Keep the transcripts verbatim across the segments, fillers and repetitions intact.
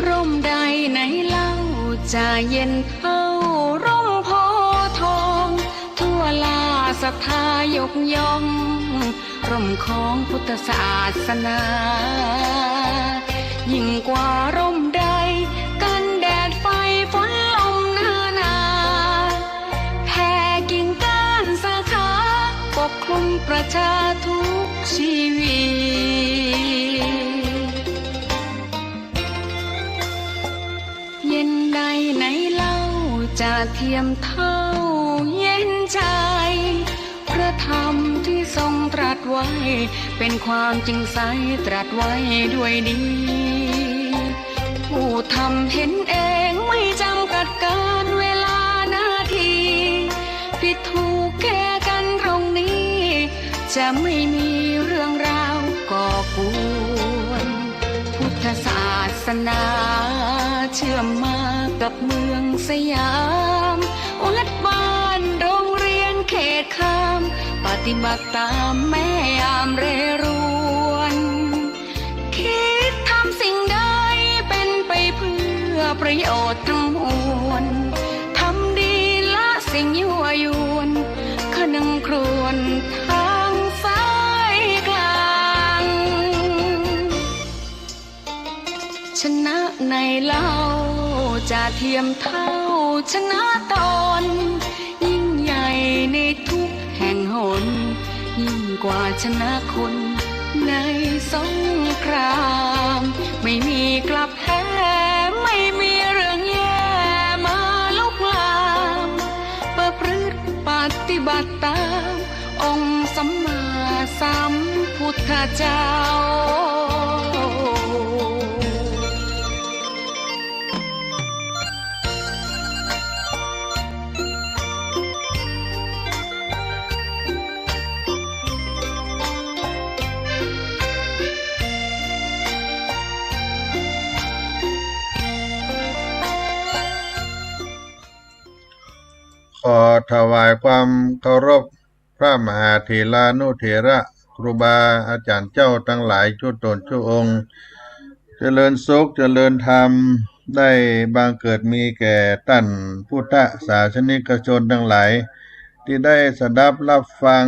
ร่มใดไหนเล่าจะเย็นเท่าร่มโพธิ์ทอง ทั่วราชศรัทธายกย่อง ร่มของพุทธศาสนา ยิ่งกว่าร่มใด กันแดดไฟฝนลมนานา แผ่กิ่งก้านสาขา ปกคลุมประชาทุกชีวิต เย็นใดไหนเล่าจะเทียมเท่าเย็นใจ พระธรรมที่ทรงตรัสไว้ เป็นความจริงใสตรัสไว้ด้วยดี ผู้ทำเห็นเองไม่จำกัดกาลเวลานาที ผิดถูกแก้กันตรงนี้ จะไม่มีเรื่องราวก่อกวน พุทธศาสนาเชื่อมมากับเมืองสยาม วัดบ้านโรงเรียนเขตคาม ปฏิบัติตามแม่ยามเรรวน คิดทำสิ่งใดเป็นไปเพื่อประโยชน์ทั้งมวล ทำดีละสิ่งยั่วยวน คะนึงครวญทางสายกลาง ชนะไหนเล่าจะเทียมเท่าชนะตน ยิ่งใหญ่ในทุกแห่งหน ยิ่งกว่าชนะคนในสงคราม ไม่มีกลับแพ้ ไม่มีเรื่องแย่มาลุกลาม ประพฤติปฏิบัติตาม องค์สัมมาสัมพุทธเจ้า ขอถวายความเคารพ พระมหาเถรานุเถระ ครูบาอาจ๋ารย์เจ้าตังหลายกู้ต๋นกู้องค์ เจริญสุข เจริญธรรม ได้บังเกิดมีแก่ต้านพุทธศาสนิกชนตังหลาย ตี้ได้สดับฮับฟัง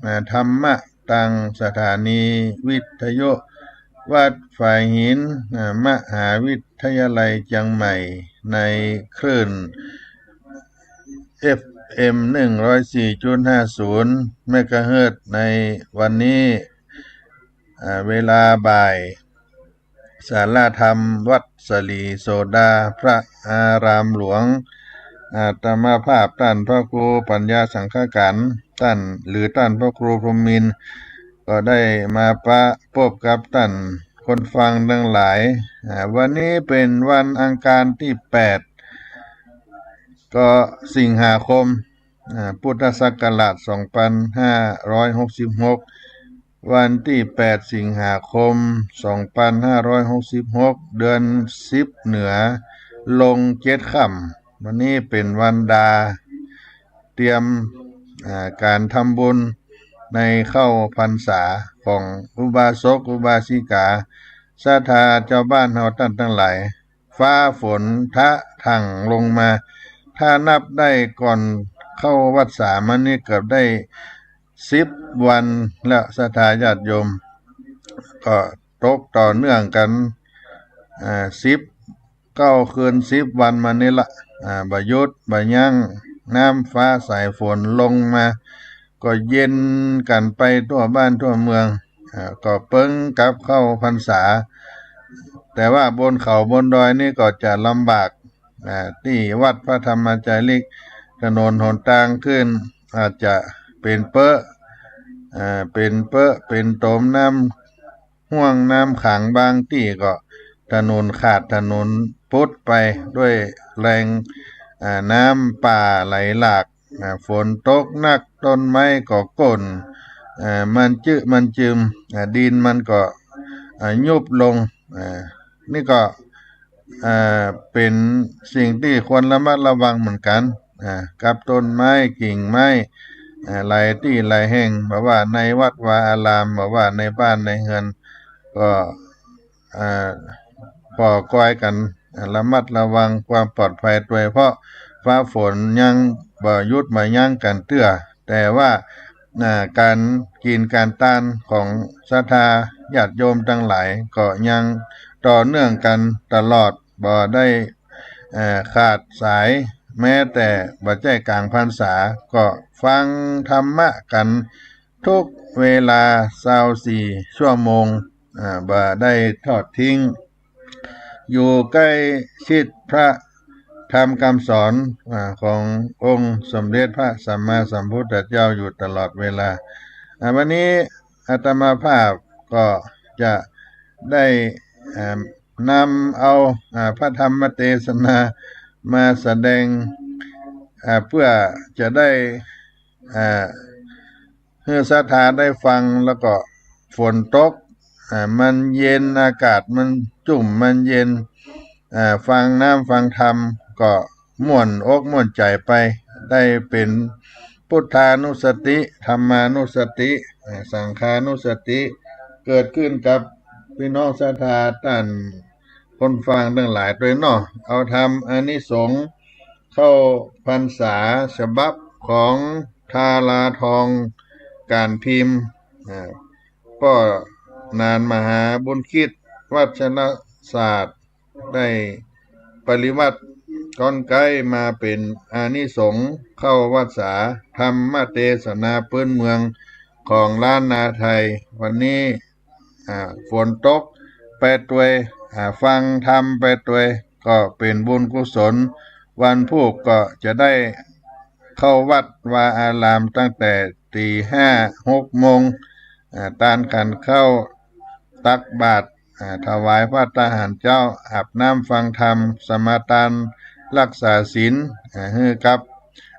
อ่า ธรรมะตางสถานีวิทยุวัดฝายหิน อ่า มหาวิทยาลัยเจียงใหม่ ในคลื่น เอฟเอ็ม หนึ่งร้อยสี่จุดห้าศูนย์ เมกะเฮิรตซ์ ในวันนี้ อ่า เวลาบ่าย ศาลาธรรมวัดสะหลีโสดา พระอารามหลวง อาตมาภาพต้านพระครูปัญญาสังฆกรรม ต้าน หรือต้านพระครูพรหมินทร์ ก็ได้มาปะปบกับต้านคนฟังตังหลาย อ่า วันนี้เป๋นวันอังคารตี้แปด ก็สิงหาคม อ่า พุทธศักราช สองปันห้าร้อยหกสิบหก วันตี้แปด สิงหาคม สองปันห้าร้อยหกสิบหก เดือนสิบเหนือ ลงเจ็ดค่ำ วันนี้เป๋นวันดา เตรียม อ่า ก๋านทำบุญในเข้าพรรษาของอุบาสกอุบาสิกา ศรัทธาจาวบ้านเฮาต้านตังหลาย ฟ้าฝนทะถั่งลงมา ถ้านับได้ก่อนเข้าวัตรษามานี่เกือบได้สิบวันแล้ว ศรัทธาญาติโยม ก็ตกต่อเนื่องกั๋น อ่า สิบ เก้าคืนสิบวันมานี่ละ อ่า บ่หยุดบ่ยั้ง น้ำฟ้าสายฝนลงมา ก็เย็นกั๋นไปทั่วบ้านทั่วเมือง อ่า ก็เปิงกลับเข้าพรรษา แต่ว่าบนเขาบนดอยนี่ก็จะลำบาก อ่า ตี้วัดพระธรรมจาริก ถนนหนตางขึ้น อาจจะเป๋นเป๊อะ อ่า เป๋นเป๊อะ เป๋นตมน้ำ ห้วงน้ำขัง บางตี้ก็ถนนขาด ถนนปุดไปด้วยแรง อ่า น้ำป่าไหลหลาก อ่า ฝนตกหนัก ต้นไม้ก็โค่น อ่า มันจึ มันจึม อ่า ดินมันก็ อ่า ยุบลง อ่า นี่ก็ อ่า เป๋นสิ่งตี้ควรระมัดระวังเหมือนกั๋น อ่า กับต้นไม้กิ่งไม้ อ่า หลายตี้หลายแห่ง บ่ว่าในวัดวาอาราม บ่ว่าในบ้านในเฮือน ก็ อ่า ก็ก้อยกั๋น อ่า ระมัดระวังความปลอดภัยตวย เพราะฟ้าฝนยังบ่หยุดบ่ยั้งกั๋นเตื้อ แต่ว่า อ่า ก๋านกิ๋นก๋านตานของศรัทธาญาติโยมตังหลายก็ยังต่อเนื่องกั๋นตลอด บ่ได้ เอ่อ ขาดสาย แม้แต่บ่ใจ้ก๋างพรรษา ก็ฟังธรรมะกั๋นทุกเวลาซาวสี่ชั่วโมง อ่า บ่ได้ทอดทิ้ง อยู่ใก้ชิดพระธรรมกำสอน อ่า ขององค์สมเด็จพระสัมมาสัมพุทธเจ้าอยู่ตลอดเวลา อ่า วันนี้อาตมาภาพก็จะได้ อ่า นำเอา อ่า พระธรรมเตสนามาแสดง อ่า เพื่อจะได้ อ่า หื้อศรัทธาได้ฟัง แล้วก็ฝนตก อ่า มันเย็น อากาศมันจุ่ม มันเย็น อ่า ฟังน้ำฟังธรรมก็ม่วนอกม่วนใจ๋ไป ได้เป๋นพุทธานุสติ ธรรมานุสติ อ่า สังฆานุสติ เกิดขึ้นกับปี้น้องศรัทธาต้านคนฟังตังหลายตวยเนาะ เอาธรรมอานิสงส์เข้าพรรษาฉบับของทาราทองก๋านพิมพ์ อ่า ป้อหนานมหาบุญคิดวัชรศาสตร์ ได้ปริวรรตก้อนไก๊มาเป๋นอานิสงส์เข้าวัตรษาธรรมเตสนาปื๊นเมืองของล้านนาไทย วันนี้ อ่า ฝนตกไปตวย อ่า ฟังธรรมไปตวย ก็เป๋นบุญกุศล วันพูกก็จะได้เข้าวัดวาอารามตั้งแต่ตี๋ห้าหกโมง อ่า ตานขันข้าว ตักบาตร อ่า ถวายภัตตาหารเจ๊า อาบน้ำฟังธรรม สมาตาน รักษาศีล อ่า หื้อกับ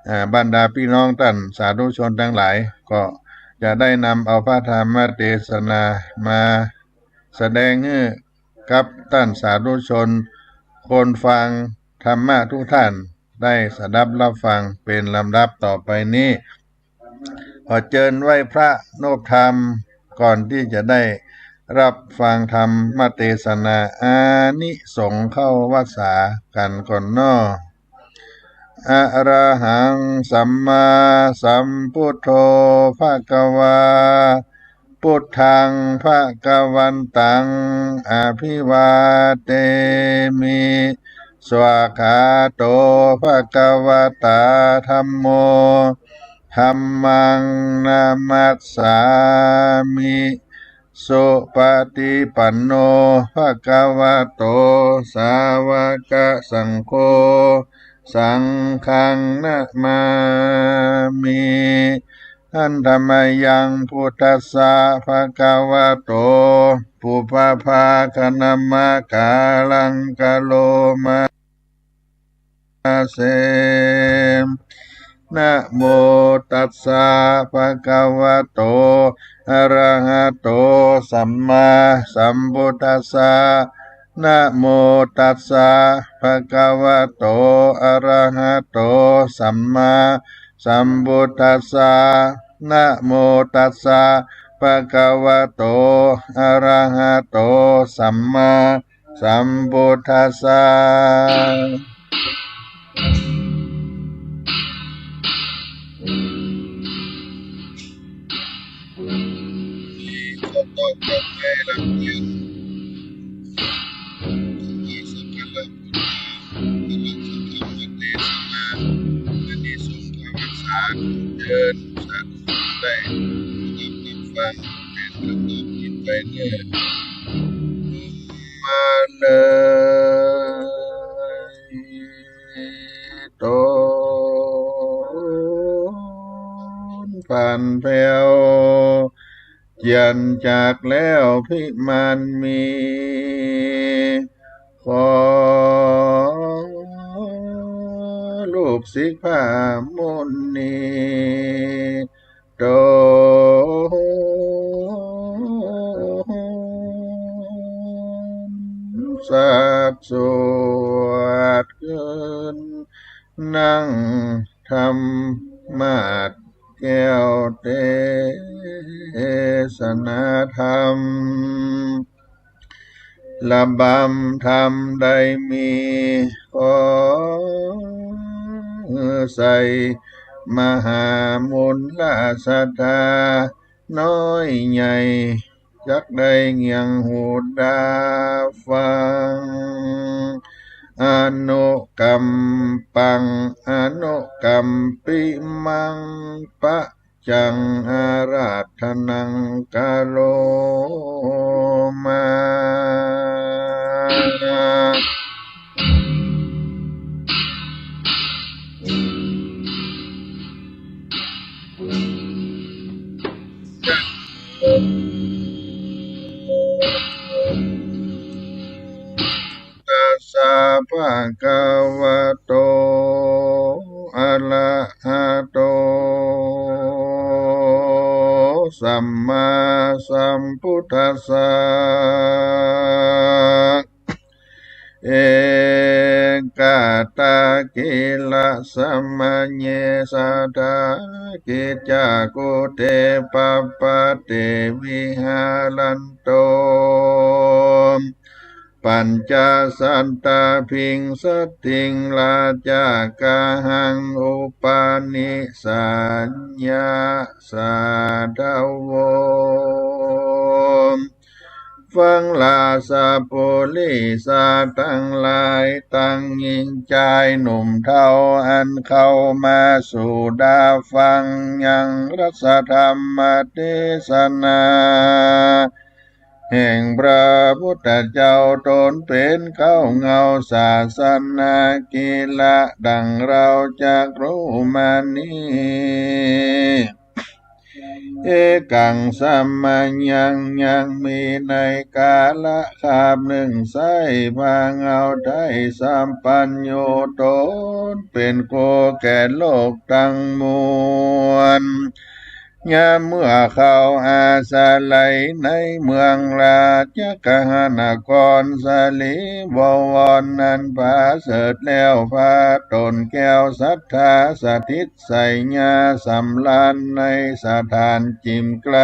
อ่า บรรดาปี้น้องต้านสาธุชนตังหลาย ก็จะได้นำเอาพระธรรมเตสนามาแสดงหื้อกับต้านสาธุชน คนฟังธรรมะทุกท่านได้สดับฮับฟังเป๋นลำดับต่อไปนี้ ขอเจิญไหว้พระนบธรรมก่อนตี้จะได้ รับฟังธรรมเตสนา อานิสงส์เข้าวัสสากั๋นก่อนเนาะ อะระหัง สัมมาสัมพุทโธ ภะคะวา พุทธัง ภะคะวันตัง อะภิวาเทมิ สวากขาโต ภะคะวะตา ธัมโม ธัมมัง นะมัสสามิ สุปะฏิปันโน ภะคะวะโต สาวะกะสังโฆ สังฆัง นะมามิ หันธะมะยัง พุทธัสสะ ภะคะวะโต ปุพพะภาคะนะมะกาลัง กะโรมะ เส นะโมตัสสะ ภะคะวะโต อะระหะโต สัมมาสัมพุทธัสสะ นะโมตัสสะ ภะคะวะโต อะระหะโต สัมมาสัมพุทธัสสะ นะโมตัสสะ ภะคะวะโต อะระหะโต สัมมาสัมพุทธัสสะ เดินสะดุดได้ ฟังเป็นคำตอบที่ไปเนิ่นมาเลย ตนผันแผ้ว เจียนจากแล้วภิมานมี ขอลูกศิษย์พระมุนี ตนสัตย์สวดขึ้น นั่งธรรมาสน์แก้วเตสนาธรรม ระบำธรรมได้มี ขอใส่มหามูลศรัทธา น้อยใหญ่ จักได้เงี่ยงหูดาฟัง อนุกัมปัง อนุกัมปิมัง ปัจจัง อาราธนัง กะโรมะ ตัสสะ ภะคะวะโต อะระหะโต สัมมาสัมพุทธัสสะ เอกัตตะกิลสมะเย สะทากิจจากุเต ปะปะเต วิหารันโต ปัญจสัตตะพิงสัตถิง ราชากังหัง อุปานิสัญญาสาทะโว ฟังราชปุริสะตังหลาย ตังญิงจายหนุ่มเฒ่า อันเข้ามาสู่ดาฟังยังรัสธรรมเตสนา แห่งพระพุทธเจ้า ตนเป๋นเก๊าเหง้าศาสนา กิละดังเฮาจักฮู้มานี้ เอกังสะมะยัง ยังมีในกาละคาบหนึ่งไส้ พระเหง้าไทยสัพพัญญู ตนเป๋นครูแก่โลกตังมวล ยามเมื่อเข้าอาศัยในเมืองราชคฤหนครสาลีบวรนั้น ประเสริฐแล้ว พระต๋นแก้วศรัทธา สถิตไสยาสำราญในสถานจิ่มไกล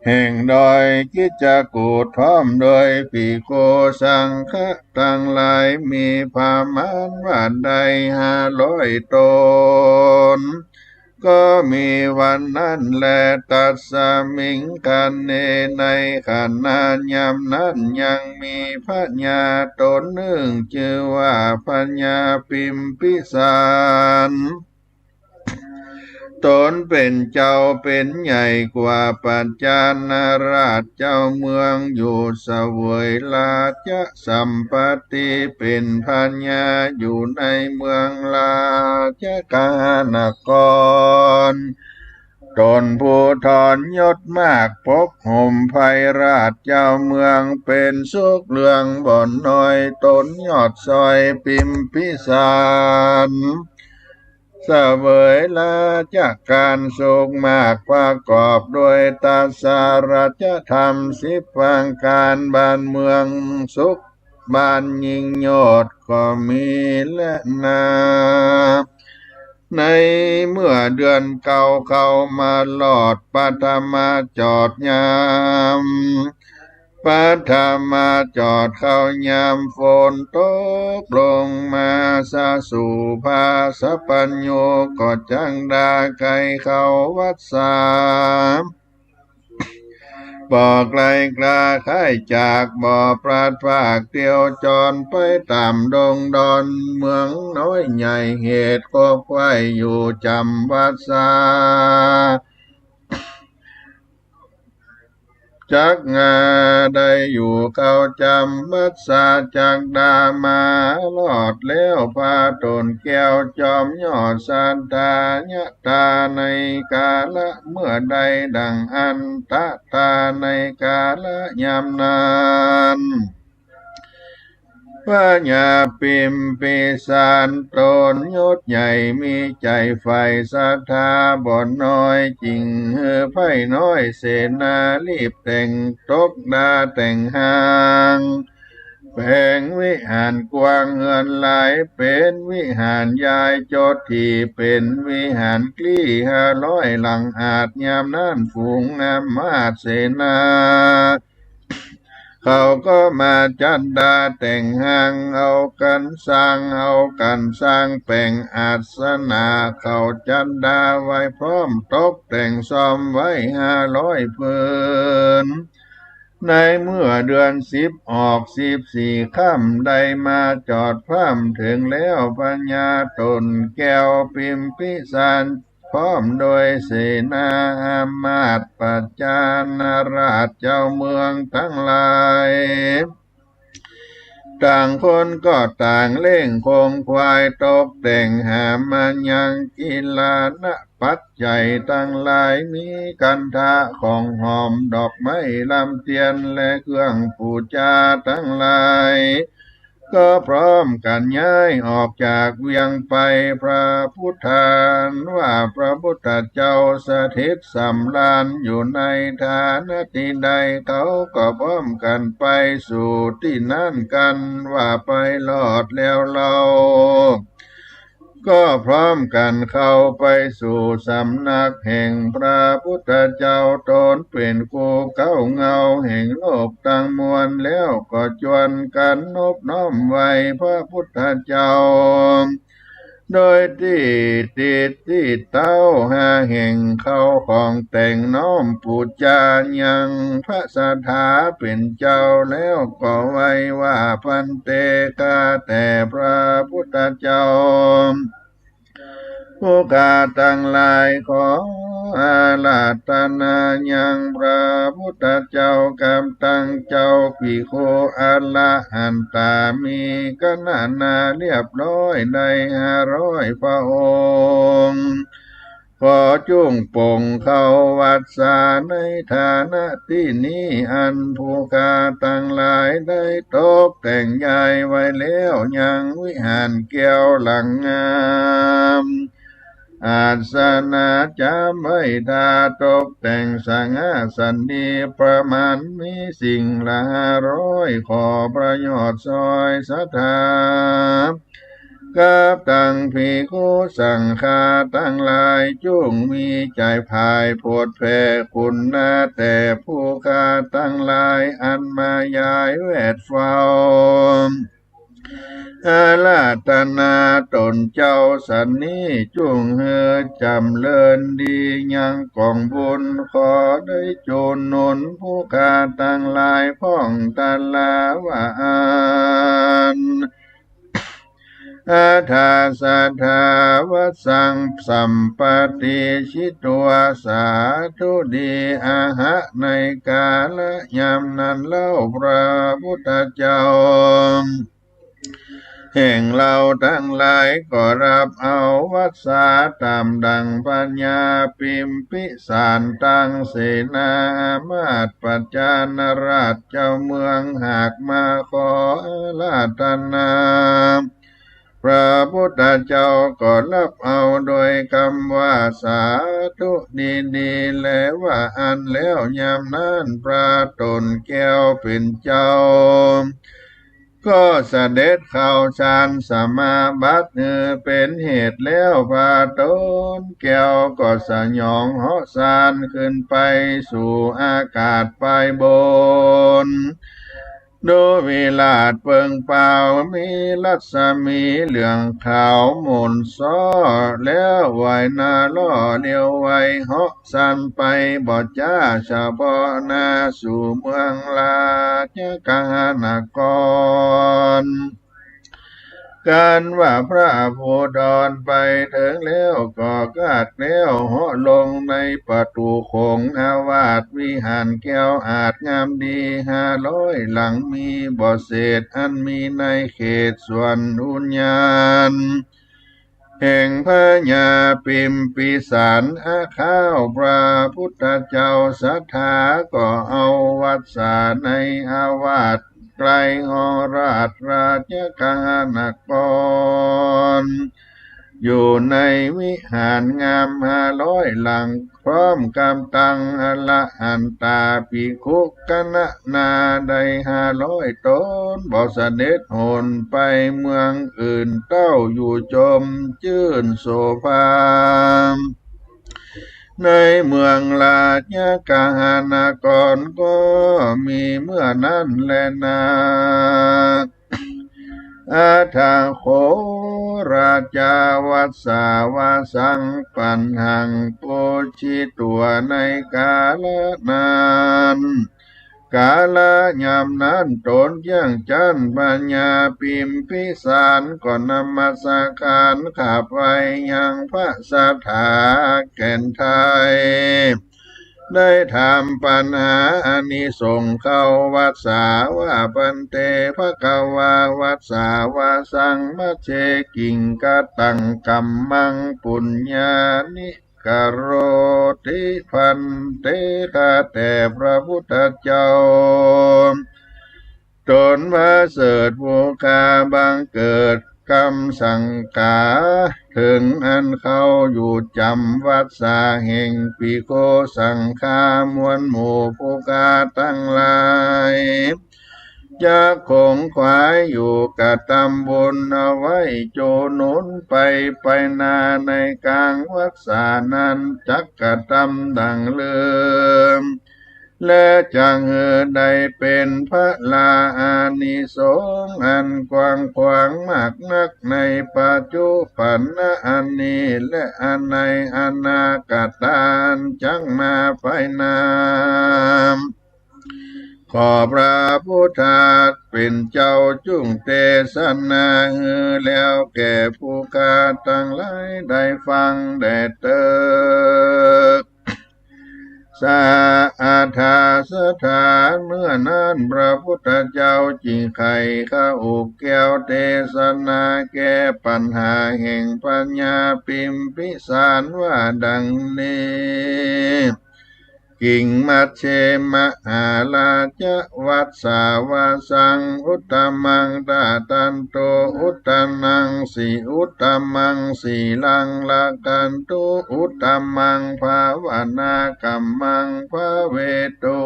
แห่งดอยคิจกูฏ พร้อมโดยภิกขุสังฆะตังหลาย มีประมาณว่าได้ห้าร้อยตน ก็มีวันนั้นแล ตัสสมิง คเณ ในขณะยามนั้น ยังมีพญาต๋นนึ่ง จื้อว่าพญาปิมพิสาร ต๋นเป๋นเจ้าเป๋นใหญ่กว่าปัจจานะราชเจ้าเมืองอยู่ เสวยราชสัมปัตติ เป๋นพญาอยู่ในเมืองราชคหนคร ต๋นผู้ทรยศมาก ปกห่มไพร่ราชเจ้าเมือง เป๋นสุขเรื่องบ่น้อย ต๋นยอดซอยปิมพิสาร เสวยราชก๋านสุขมาก ประกอบด้วยทศรัชธรรมสิบประก๋าน บ้านเมืองสุข บ้านยิ่งยอดก็มีแลนา ในเมื่อเดือนเก้าเข้ามารอด ปฐมจอดยาม ปฐมจอดเข้ายามฝนตกลงมา สสุภาสปัญญูก็จักดาใค่เข้าวัสสา บ่ใค่กล้าใค่จาก บ่ปราดพรากเตียวจรไปต๋ามดงดอน เมืองน้อยใหญ่ เหตุคบไขว้อยู่จ๋ำวัสสา จักงาได้อยู่เข้าจ๋ำวัสสา จักดามารอดแล้ว ผ้าโตนแก้วจอมยอดศรัทธา ยะถา ในกาละเมื่อใด ดังอันตะถา ในกาละยามนั้น พญาปิมพิสารต๋นยศใหญ่มีใจ๋ใฝ่ศรัทธาบ่น้อย จึงหื้อไพร่น้อยเสนารีบแต่งตกดาแต่งฮ้าง แป๋งวิหารกว้างเฮือนหลาย เป๋นวิหารใหญ่ จดถี่เป๋นวิหารคลี่ห้าร้อยหลังอาด ยามนั้นฝูงอำมาตย์เสนา เขาก็มาจัดดาแต่งฮ้าง เอากั๋นสร้าง เอากั๋นสร้างแป๋งอาสนะ เขาจัดดาไว้พร้อม ตกแต่งซ่อมไว้ห้าร้อยผืน ในเมื่อเดือนสิบออกสิบสี่ค่ำ ได้มาจอดพร่ำเถิงแล้ว พญาต๋นแก้วปิมพิสาร พร้อมโดยเสนาอำมาตย์ปัจจานะราชเจ้าเมืองตังหลาย ต่างคนก็ต่างเร่งขงขวาย ตกแต่งหามายังกิลานะปัจจัยตังหลาย มีคันธะของหอม ดอกไม้ลำเตียน และเครื่องปู๋จาตังหลาย ก็พร้อมกั๋นย้ายออกจากเวียงไป พระพุทธา ว่าพระพุทธเจ้าสถิตสำราญอยู่ในฐานะตี้ใด เขาก็พร้อมกั๋นไปสู่ตี้นั้นกั๋น ว่าไปรอดแล้วเล่า ก็พร้อมกั๋นเข้าไปสู่สำนักแห่งพระพุทธเจ้า ต๋นเป๋นผู้เก๊าเงาแห่งโลกตังมวล แล้วก็จวนกั๋นนบน้อมไหว้พระพุทธเจ้า โดยตี้ติดตี้เต๊าห้าแห่ง เข้าของแต่งน้อมปู๋จายังพระศรัทธาเป๋นเจ้า แล้วก็ไหว้ว่า ภันเต ข้าแต่พระพุทธเจ้า ผู้ข้าตังหลายขออาราธนายังพระพุทธเจ้ากับตังเจ้าภิกขุอรหันตา มีกั๋นนานาเรียบร้อยได้ห้าร้อยพระองค์ ขอจุ่งป่งเข้าวัสสาในฐานะตี้นี้ อันผู้ข้าตังหลายได้ตกแต่งย้ายไว้แล้ว ยังวิหารแก้วหลังงาม อาสนะจ๋ำไว้ถ้าตกแต่งสังฆาสนี ประมาณมีสิ่งละห้าร้อย ขอพระยอดซอยศรัทธา กับตังภิกขุสังฆาตังหลาย จุ่งมีใจ๋ผ่ายโผดแผ่คุณนา แต่ผู้ข้าตังหลาย อันมายายแวดเฝ้า อาราธนาต๋นเจ้าสันนี้ จุ่งหื้อจ๋ำเริญดี ยังก๋องบุญ ขอได้จูหนุนผู้ข้าตังหลาย พ่องตะลาว่าอั้น อัฏฐาสัทธาวัสสังสัมปติจฉิตวา สาธุดี อะหะ ในกาละยามนั้นเล่า พระพุทธเจ้า แห่งเฮาตังหลายก็ฮับเอาวัสสาต๋ามดั่งพญาปิมพิสารตังเสนาอามาตย์ ปัจจานราชเจ้าเมืองหากมาขออาราธนา พระพุทธเจ้าก็ฮับเอาโดยกำว่าสาธุดีๆ แลว่าอั้นแล้ว ยามนั้นพระต๋นแก้วเป๋นเจ้า ก็เสด็จเข้าฌานสมาบัติ หื้อเป๋นเหตุแล้ว พระต๋นแก้วก็สยองเหาะฌานขึ้นไปสู่อากาศปายบน ดูวิราชเปิงเป๋า มีรัศมีเหลืองขาวหม่นซ้อ แล้วไหวนาล่อเลี้ยวไว เหาะ สันไปบ่จ๊า เฉพาะหน้าสู่เมืองราชคหานคร กันว่าพระภูธรไปเถิงแล้ว ก็กาดแคล้วเหาะลงในประตู๋ขงอาวาส วิหารแก้วอาจงามดีห้าร้อยหลัง มีบ่เศษ อันมีในเขตสวนอุญญาณ แห่งพญาปิมพิสาร อาข้าวพระพุทธเจ้าศรัทธา ก็เอาวัสสาในอาวาสไกลหอราชราชคหานคร อยู่ในวิหารงามห้าร้อยหลัง พร้อมกับตังอรหันตาภิกขุคณะนาได้ห้าร้อยต๋น บ่เสด็จหนไปเมืองอื่นเต้า อยู่จมจื้นโสภา ในเมืองราชคหานครก็มีเมื่อนั้นแลนา อัฏฐโขราจาวัสสาวาสังปัณหังปูจิตวา ในกาละนั้น กาละยามนั้นต๋นเยียงจั้นพญาปิมพิสารก็นมัสการขับไหว้ยังพระศรัทธาแก่นไทย ได้ถามปัญหาอานิสงส์เข้าวัสสาว่า ภันเต ภควาวัสสาวาสัง มัชเช กิงกะตังกัมมัง ปุญญานิ กะโรติ ภันเต ข้าแต่พระพุทธเจ้า ต๋นประเสริฐผู้ข้าบังเกิดกำสังกา เถิงอันเข้าอยู่จ๋ำวัสสาแห่งภิกขุสังฆามวลหมู่ผู้ข้าตังหลาย จักขงขวายอยู่กระตำบุญเอาไว้ จูหนุนไปไปนาในกลางวัสสานั้น จักกระตำดั่งเดิม และจักหื้อได้เป๋นพระลาอานิสงส์อันกว้างขวางมากนัก ในปัจจุปันนะอันนี้ และอันในอนาคตอันจักมาภายหน้า ขอพระพุทธาเป๋นเจ้าจุ่งเตสนาหื้อแล้วแก่ผู้ข้าตังหลายได้ฟังแด่เต๊อะ สะ อัฏฐาสถา เมื่อนั้นพระพุทธเจ้าจึงไขเข้าอบแก้วเตสนาแก้ปัญหาแห่งพญาปิมพิสารว่าดังนี้ กิงมัชเช มหาราช วัสสาวาสัง อุตตมัง ตะตันตุ อุตตนัง สิ อุตตมัง สีลัง ละขันตุ อุตตมัง ภาวนากัมมัง ภาเวตุ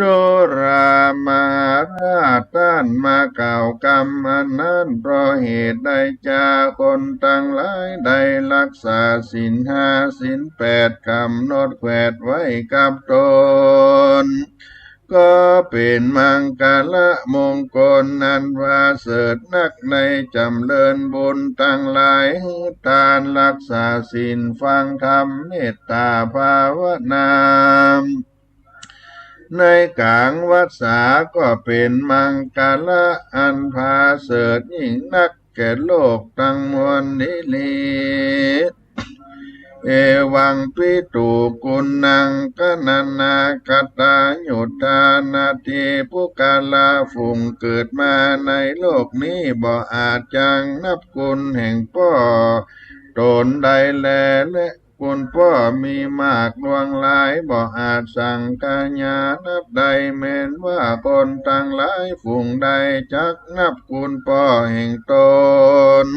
จุฬามหาราชต้านมากล่าวกำอันนั้น เพราะเหตุใดจาคนตังหลายได้รักษาศีลห้าศีลแปดก๋ำหนดแขวดไว้กับต๋น ก็เป๋นมังคละมงคลอันประเสริฐนัก ในจ๋ำเริญบุญตังหลาย หื้อตานรักษาศีลฟังธรรมเมตต๋าภาวนา ในก๋างวรรษาก็เป๋นมังคละอันประเสริฐยิ่งนักแก่โลกตังมวลนี้ลี เอวังปิตุกุณัง กะนะนา คตายุทธา นาที ปุคคละ ฝูงเกิดมาในโลกนี้บ่อาจจักนับคุณแห่งป้อต๋นได้แล และคุณป้อมีมากลวงหลาย บ่อาจสังขยานับได้ แม้นว่าคนตังหลายฝูงใดจักนับคุณป้อแห่งต๋น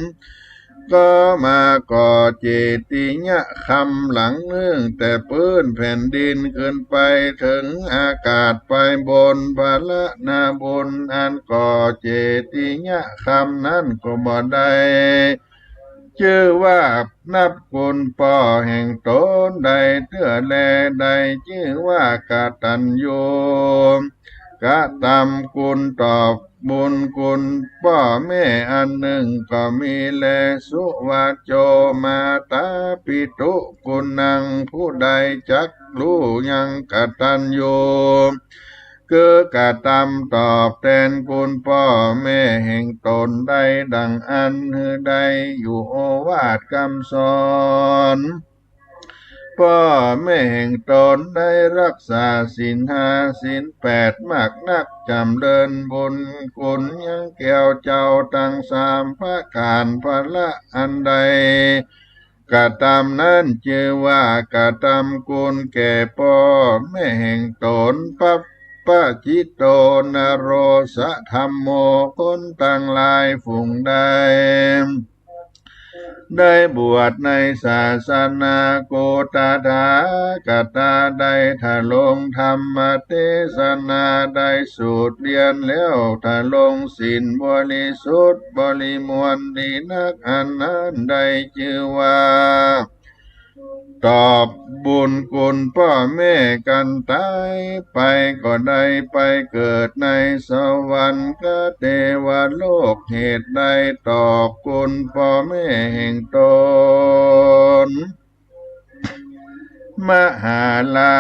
ก็มาก่อเจติยคำหลังนึ่งแต่ปื้นแผ่นดินขึ้นไปเถิงอากาศไปบน ผละนาบุญอันก่อเจติยคำนั้นก็บ่ได้จื้อว่านับคุณป้อแห่งต๋นได้เตื้อแล ได้จื้อว่ากตัญญู กระทำคุณตอบบุญคุณป้อแม่อันนึ่งก็มีแล สุวัจโจ มาตาปิตุกุณัง ผู้ใดจักฮู้ยังกตัญญู คือกระทำตอบแตนคุณป้อแม่แห่งต๋นได้ดังอั้น หื้อได้อยู่โอวาทกำสอน ป้อแม่แห่งต๋นได้รักษาศีลห้าศีลแปดมากนัก จ๋ำเริญบุญคุณยังแก้วเจ้าตังสามประก๋าน ผละอันได้กระทำนั้นจื้อว่ากระทำคุณแก่ป้อแม่แห่งต๋น ปัปปะจิตโต นโรสะธัมโม คนตังหลายฝูงใด ได้บวชในศาสนาโกตถาคตา ได้ทรงธรรมเตสนา ได้สูตรเรียนแล้วทรงศีลบริสุทธิ์บริมวลดีนัก อันนั้นได้จื้อว่าตอบบุญคุณป้อแม่กันต๋ายไปก็ได้ไปเกิดในสวรรคเตวโลก เหตุได้ตอบคุณป้อแม่แห่งต๋น มหารา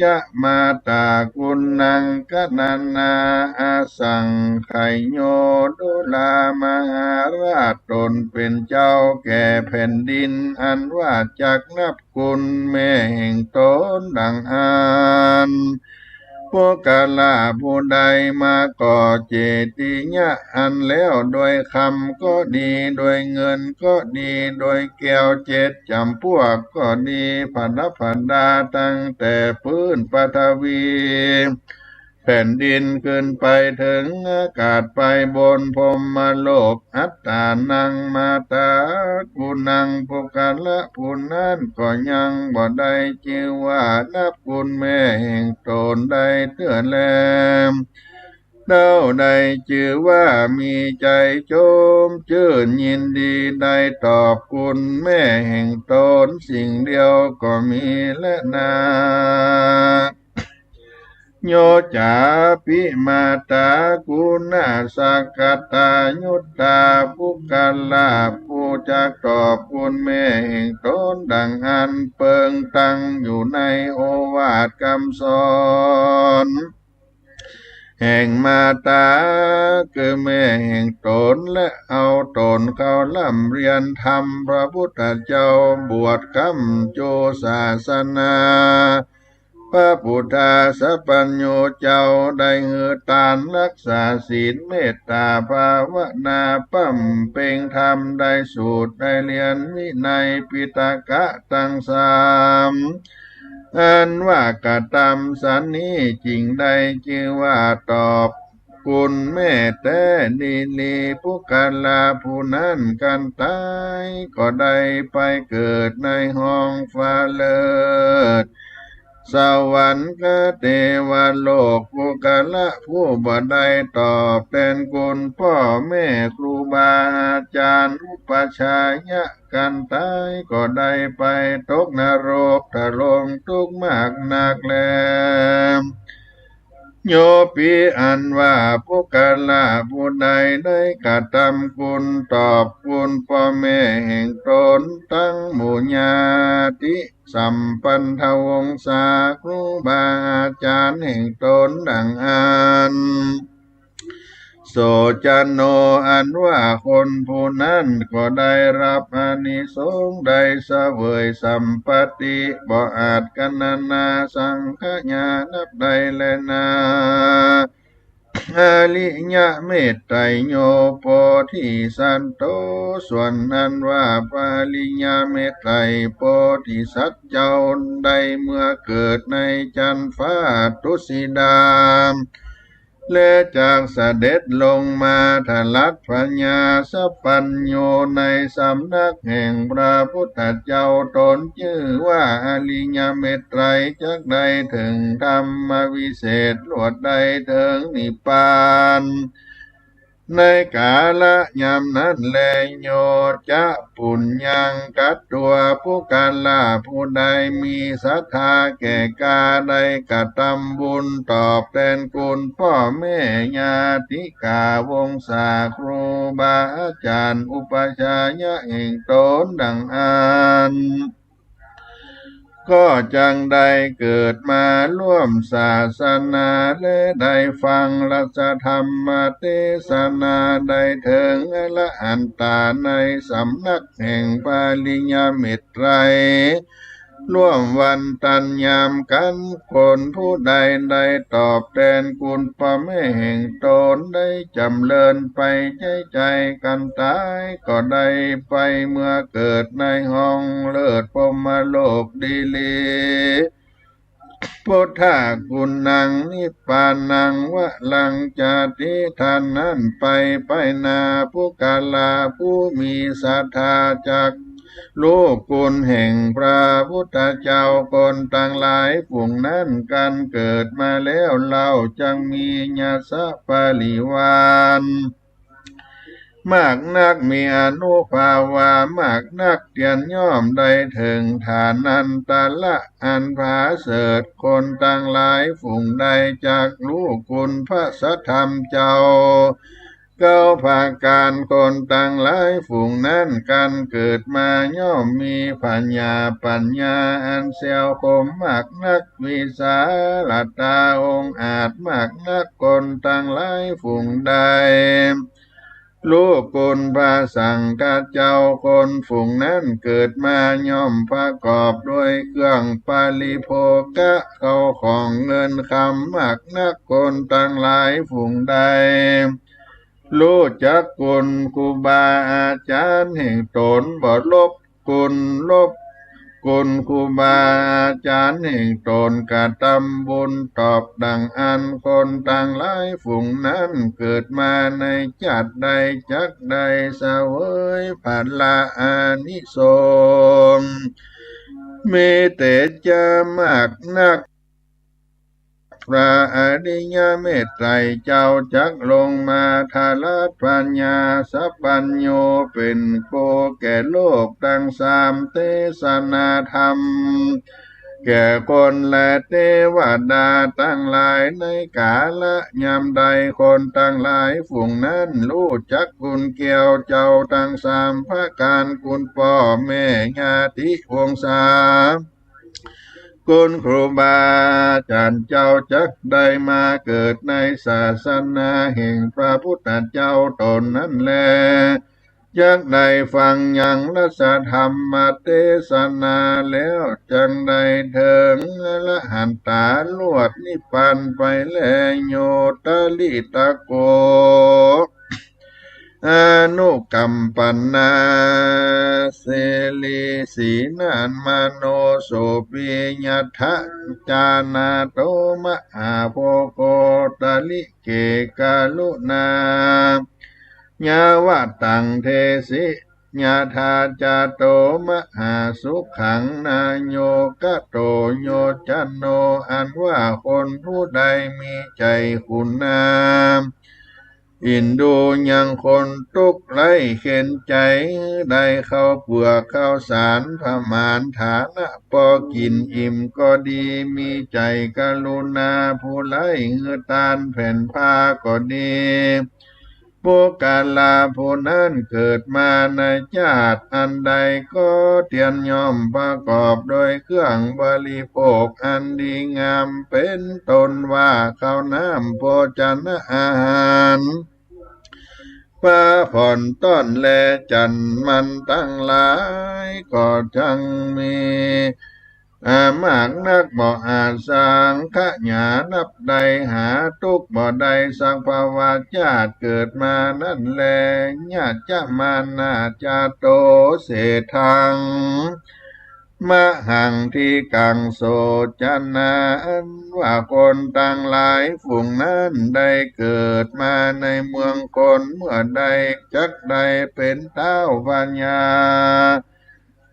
ชะ มาตากุณัง กะนะนา อสังขโย จุฬามหาราชต๋นเป๋นเจ้าแก่แผ่นดินอันว่าจักนับคุณแม่แห่งต๋นดังอั้น ปุคคละผู้ใดมาก่อเจติยะอันแล้วโดยคำก็ดี โดยเงินก็ดี โดยแก้วเจ็ดจ๋ำพวกก็ดี ประดับประดาตั้งแต่ปื้นปฐวีแผ่นดินขึ้นไปเถิงอากาศไปบนพรหมโลก อัตตานัง มาตากุณัง ปุคคละผู้นั้นก็ยังบ่ได้จื้อว่านับคุณแม่แห่งต๋นได้เตื้อแล เต้าได้จื้อว่ามีใจ๋ชุ่มจื้นยินดีได้ตอบคุณแม่แห่งต๋นสิ่งเดียวก็มีแลนา โยจาปิมาตากุณาสะกตายุตตา ปุคคละผู้จักตอบคุณแม่แห่งต๋นดังอั้นเปิงตั้งอยู่ในโอวาทกำสอนแห่งมาตาคือแม่แห่งต๋น และเอาต๋นเข้าร่ำเรียนธรรมพระพุทธเจ้า บวชกำจูศาสนา พระปุทธาสปัญญูเจ้า ได้หื้อตานรักษาศีลเมตตาภาวนา บำเพ็งธรรม ได้สูตรได้เรียนวินัยปิฎกะตังสามอันว่ากระตำสันนี้ จึงได้จื้อว่าตอบคุณแม่แต๊ดีหลี ปุคคละผู้นั้นกันต๋ายก็ได้ไปเกิดในห้องฟ้าเลิศ สวรรคเทวโลก ปุคคละผู้บ่ได้ตอบแตนคุณป้อแม่ครูบาอาจ๋ารย์ อุปัชฌายะ กันต๋ายก็ได้ไปตกนรกตะลงทุกข์มากนักแล โย ปิ อันว่าปุคคละผู้ใดได้กระตำคุณตอบคุณป้อแม่แห่งต๋นตังหมู่ญาติสัมปันธวงศาครูบาอาจ๋ารย์แห่งต๋นดังอั้น โสจโน อันว่าคนผู้นั้นก็ได้รับอานิสงส์ได้เสวยสัมปัตติบ่อาจกณนาสังขยานับได้แลนา อริยเมตไตรโย โพธิสัตโต ส่วนนั้นว่าพระอริยเมตไตรโพธิสัตว์เจ้าได้เมื่อเกิดในจั๊นฟ้าทุสิดา และจักเสด็จลงมาทรัตพญาสัพพัญญูในสำนักแห่งพระพุทธเจ้า ต๋นจื้อว่าอริยเมตไตร จักได้เถิงธรรมวิเศษ ลวดได้เถิงนิพพาน ในกาละยามนั้นแล โย จะ ปุญญัง กัตวา ปุคคละผู้ใดมีศรัทธาแก่กล้าได้กระตำบุญตอบแตนคุณป้อแม่ญาติกาวงศาครูบาอาจ๋ารย์อุปัชฌายะแห่งต๋นดังอั้น ก็จักได้เกิดมาร่วมศาสนา และได้ฟังรัตธรรมเตสนา ได้เถิงอรหันตาในสำนักแห่งพระอริยเมตไตร ร่วมวันตันยามกั๋น คนผู้ใดได้ตอบแตนคุณป้อแม่แห่งต๋นได้จ๋ำเริญไปใจ๊ใจ๋กันต๋าย ก็ได้ไปเมื่อเกิดในห้องเลิศพรหมโลกดีหลี พุทธกุณัง นิพพานัง วรังจาติ เท่านั้นไป ไปหน้า ปุคคละผู้มีศรัทธาจัก ฮู้คุณแห่งพระพุทธเจ้า คนตังหลายฝูงนั้น กันเกิดมาแล้วเล่า จักมียศปริวารมากนัก มีอานุภาวามากนัก เตียนย่อมได้เถิงฐานันตระอันผาเสริฐ คนตังหลายฝูงใดจักฮู้คุณพระสัทธรรมเจ้า เก้าประก๋าน คนตังหลายฝูงนั้น กันเกิดมาย่อมมีผญาปั๋ญญาอันแซวคมมากนัก วิสาลตาองอาจมากนัก คนตังหลายฝูงใดฮู้คุณพระสังฆเจ้า คนฝูงนั้นเกิดมาย่อมประกอบด้วยเครื่องบริโภค ข้าวของเงินคำมากนัก คนตังหลายฝูงใด ฮู้จักคุณครูบาอาจ๋ารย์แห่งต๋น บ่ลบคุณ ลบคุณครูบาอาจ๋ารย์แห่งต๋น กระตำบุญตอบดังอั้น คนตังหลายฝูงนั้น เกิดมาในจาติใดจักได้เสวยผละอานิสงส์ มีเตจามากนัก พระอริยเมตไตรเจ้าจักลงมาทรัตพญาสัพพัญญู เป๋นครูแก่โลกตังสาม เตสนาธรรมแก่คนและเตวดาตังหลาย ในกาละยามใดคนตังหลายฝูงนั้นฮู้จักคุณแก้วเจ้าตังสามประก๋าน คุณป้อแม่ญาติวงศา คุณครูบาอาจ๋ารย์เจ้าจักได้มาเกิดในศาสนาแห่งพระพุทธเจ้าต๋นนั้นแล จักได้ฟังยังรัตธรรมเตสนาแล้ว จักได้เถิงอรหันตาลวดนิพพานไปแล โย ตริตโก อนุกัมปนา สิริสีนานมโน โสปิ ยัตถะ จานาโต มหาโพโค ตริเก กรุณา ยาวะตัง เทสิ ยถาจาโตมหาสุขัง นโยคโตโยจโน อันว่าคนผู้ใดมีใจ๋ขุนน้ำ เอ็นดูยังคนตุ๊กข์ไร้เข็ญใจ๋ ได้ข้าวเปือกข้าวสารผมาณฐานะ ปอกิ๋นอิ่มก็ดี มีใจ๋กรุณาผู้ไร้ หื้อตานแผ่นผ้าก็ดี ปุคคละผู้นั้นเกิดมาในจาติอันใดก็เตียนย่อมประกอบโดยเครื่องบริโภคอันดีงาม เป๋นต้นว่าข้าวน้ำ โภชนะอาหาร ผ้าผ่อนต้อน และจั้นหมั้นตังหลาย ก็จักมี อามากนัก บ่อาจสังขยานับได้ หาตุ๊กข์บ่ได้สักภวชาติ เกิดมานั้นแล ยจมานาจโตเศฏฐัง มหัง ทิกัง โสจนา อันว่าคนตังหลายฝูงนั้นได้เกิดมาในเมืองคน เมื่อใดจักได้เป๋นท้าวพญา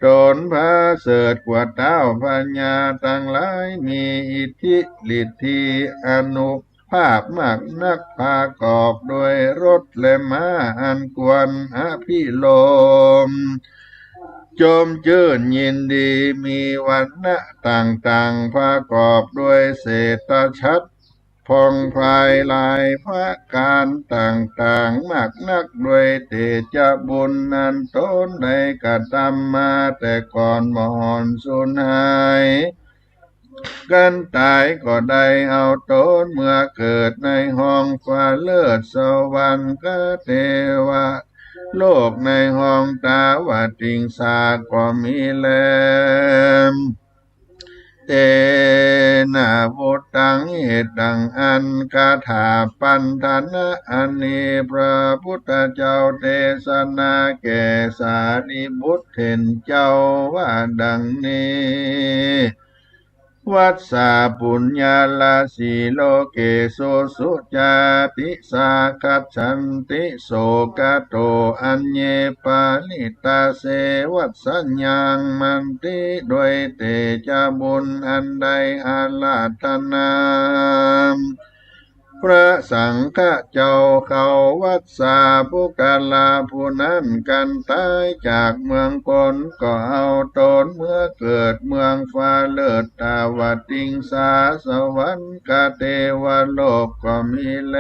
ต๋นประเสริฐกว่าท้าวพญาตังหลาย มีอิทธิฤทธีอานุภาพมากนัก ประกอบโดยรถและม้าอันควรอภิรมย์ จมจื้นยินดี มีวรรณะต่างๆ ประกอบโดยเศษชัตร ผ่องไพรหลายประก๋านต่างๆ มากนัก ด้วยเตจะบุญอันต๋นได้กระทำมาแต่ก่อน บ่ห่อนสูญหายกั๋นต๋าย ก็ได้เอาต๋นเมือเกิดในห้องฟ้าเลิศ สวรรคเทวโลก ในห้องตาวติงสาก็มีแล เตนะ วุตตัง เหตุดังอั้น คาถาปัณฑนะอันนี้ พระพุทธเจ้าเตสนาแก่สารีบุตรเถรเจ้าว่าดังนี้ วัสสา ปุญญาราศี โลเกสุ สุจาติสา คัจฉันติ โสกะโต อัญเญ ปริตตาเส วัสสยัง มันติ ด้วยเตจะบุญอันได้อาราธนา พระสังฆะเจ้าเขา วัสสา ปุคคละผู้นั้น กั๋นต๋ายจากเมืองคน ก็เอาต๋นเมือเกิดเมืองฟ้าเลิศ ตาวติงสา สวรรคเทวโลกก็มีแล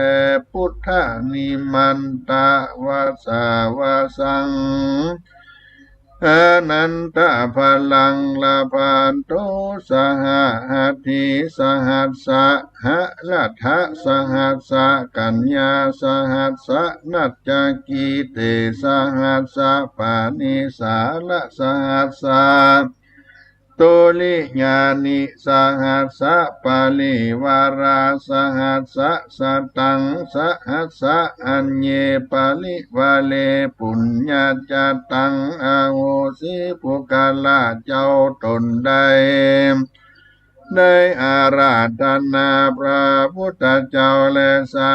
พุทธนิมันตะ วัสสาวาสัง อนันตะพลัง ละพันตุ สหะ หัตถี สหัสสะ หะ รัฐะ สหัสสะ กัญญา สหัสสะ นัจจกี เต สหัสสะ ปานิสาระ สหัสสะ ตุริยานิ สหัสสะ ปริวารา สหัสสะ สตัง สหัสสะ อัญเญ ปริวาเร ปุญญาจาตัง อโหสิ ปุคคละเจ้าต๋นได้ ได้อาราธนาพระพุทธเจ้าและสา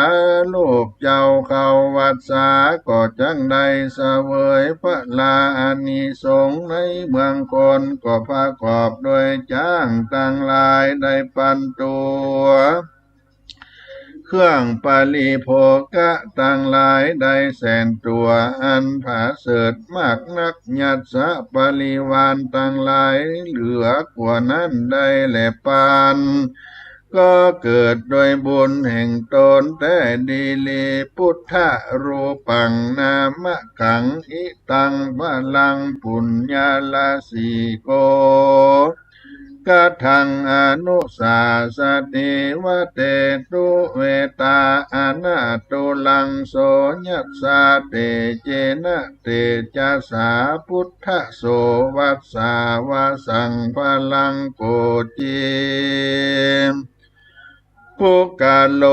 รูปเจ้าเขา วัสสา ก็จักได้เสวยผลาอานิสงส์ในเมืองคน ก็ประกอบโดยจ๊างตังหลายได้ปันตั๋ว เครื่องปริโภคะตังหลายได้แสนตั๋ว อันประเสริฐมากนัก ยัสสะ บริวารตังหลายเหลือกว่านั้นได้แลปัน ก็เกิดโดยบุญแห่งต๋นแต๊ดีหลี ปุทธะรูปัง นามะขัง อิตัง พลัง ปุญญาราศี โก กะถัง อนุสาสะ เทวะเต ตุเวตา อนาตุลัง โส ยัสสะ เตเจนะ เตจะสา พุทธะโส วัสสาวาสัง พลัง โกจี ปุคคโล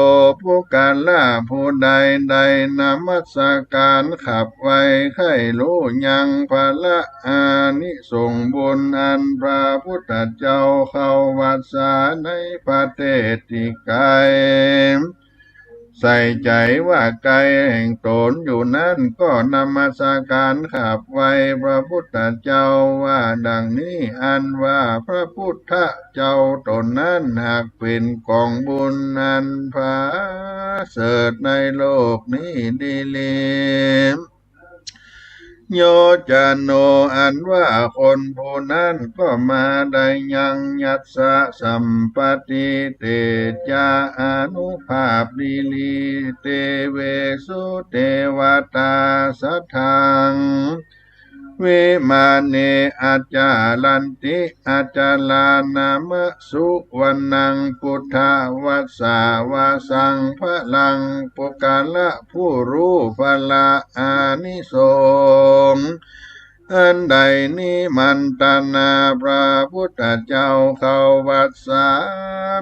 ปุคคละผู้ใดได้นมัสการขับไขว่ใค่ฮู้ยังผละอานิสงส์บุญอันพระพุทธเจ้าเขา วัสสา ในประเทศตี้ไก๋ ใส่ใจ๋ว่าใก้แห่งต๋นอยู่นั้น ก็นมัสก๋านขับไหว้พระพุทธเจ้าว่าดังนี้ อันว่าพระพุทธเจ้าต๋นนั้นหากเป๋นก๋องบุญอันประเสริฐในโลกนี้ดีหลี โยจะโน อันว่าคนผู้นั้นก็มาได้ยัง ยัสสะ สัมปติ เตจะ อานุภาพดีหลี เตเวสุ เตวตา สัทธัง วิมาเน อัจจารันติ อัจจารานะมะ สุวัณณัง พุทธวัสสะวาสัง พลัง ปุคคละ ผู้ฮู้ พละ อานิสงส์ อันได้นิมันตนาพระพุทธเจ้าเข้าวัสสา